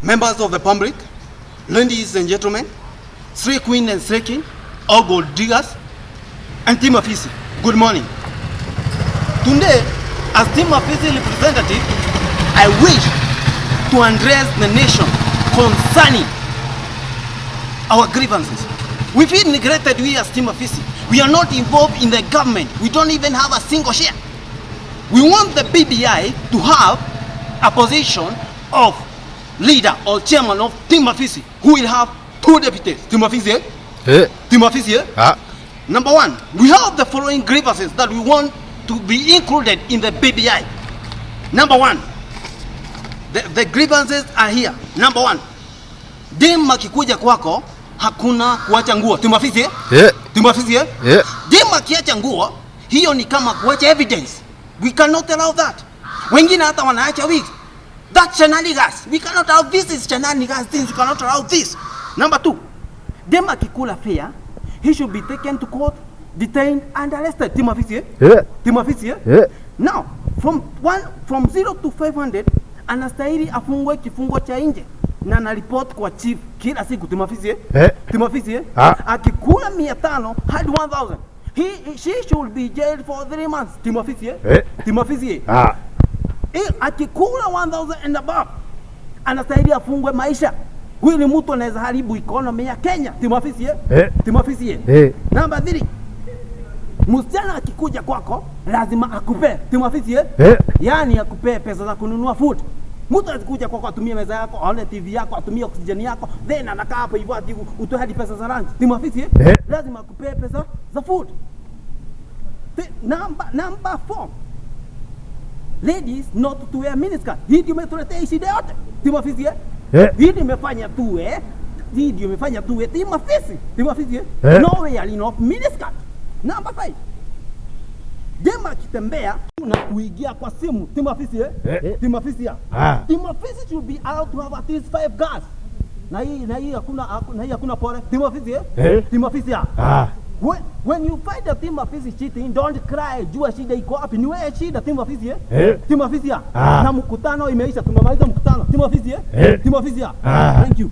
Members of the public, ladies and gentlemen, slay queen and slay king, all gold diggers, and Team Afisi, good morning. Today, as Team Afisi representative, I wish to address the nation concerning our grievances. We feel neglected, we as Team Afisi. We are not involved in the government. We don't even have a single share. We want the BBI to have a position of leader or chairman of Team Afisi who will have two deputies. Team Afisi, eh? Eh. Team Afisi, eh? Ah. Number one, we have the following grievances that we want to be included in the BBI. Number one, the grievances are here. Number one, dem akikuja kwako hakuna kuacha nguo. Team Afisi, eh? Eh. Team Afisi, eh? Eh. Dem akiacha nguo, hiyo ni kama kuacha evidence. We cannot allow that. Wengine hata wanaacha wig. That's shenanigans. We cannot allow this is shenanigans things. We cannot allow this. Number two, dem akikula fare, he should be taken to court, detained and arrested. Team Afisi, eh? Eh. Team Afisi, eh? Eh. Now, from 0 to 500 anastahili afungwe kifungo cha nje na anaripoti kwa chief kila siku. Team Afisi, eh? Eh. Team Afisi, eh? Ah. Akikula 500 hadi 1000, she should be jailed for 3 months. Team Afisi, eh? Eh. Team Afisi, eh? Ah. Eh, akikula 1000 and above anastahili afungwe maisha. Huyu ni mtu anaweza haribu economy ya Kenya. Team Afisi, eh? Eh. Team Afisi, eh? Eh. Number 3. Msichana akikuja kwako lazima akupe. Team Afisi, eh? Eh. Yaani akupee pesa za kununua food. Mtu akikuja kwako atumie meza yako, aone TV yako, atumie oxygen yako, then anakaa hapo hivyo ati utoe hadi pesa za lunch. Team Afisi, eh? Eh. Lazima akupee pesa za food. Number 4. Ladies not to wear miniskirt. Hii ndio imetuletea hii shida yote. Team Afisi, eh? Eh. Hii ndio imefanya tuwe. Hii ndio imefanya tuwe Team Afisi. Team Afisi, eh? Eh. No wearing of miniskirt. Number 5. Dem akitembea na kuingia kwa simu. Team Afisi, eh? Eh. Team Afisi ya. Ah. Team Afisi should be allowed to have at least five girls. Na hii hakuna pole. Team Afisi, eh? Eh. Team Afisi ya. Ah. When you find a Team Afisi cheating, don't cry. Jua shida iko wapi. Ni wewe shida, Team Afisi, eh? Eh. Team Afisi ya. Ah. Na mkutano imeisha, tumemaliza mkutano. Team Afisi, eh? Eh. Team Afisi ya. Ah. Thank you.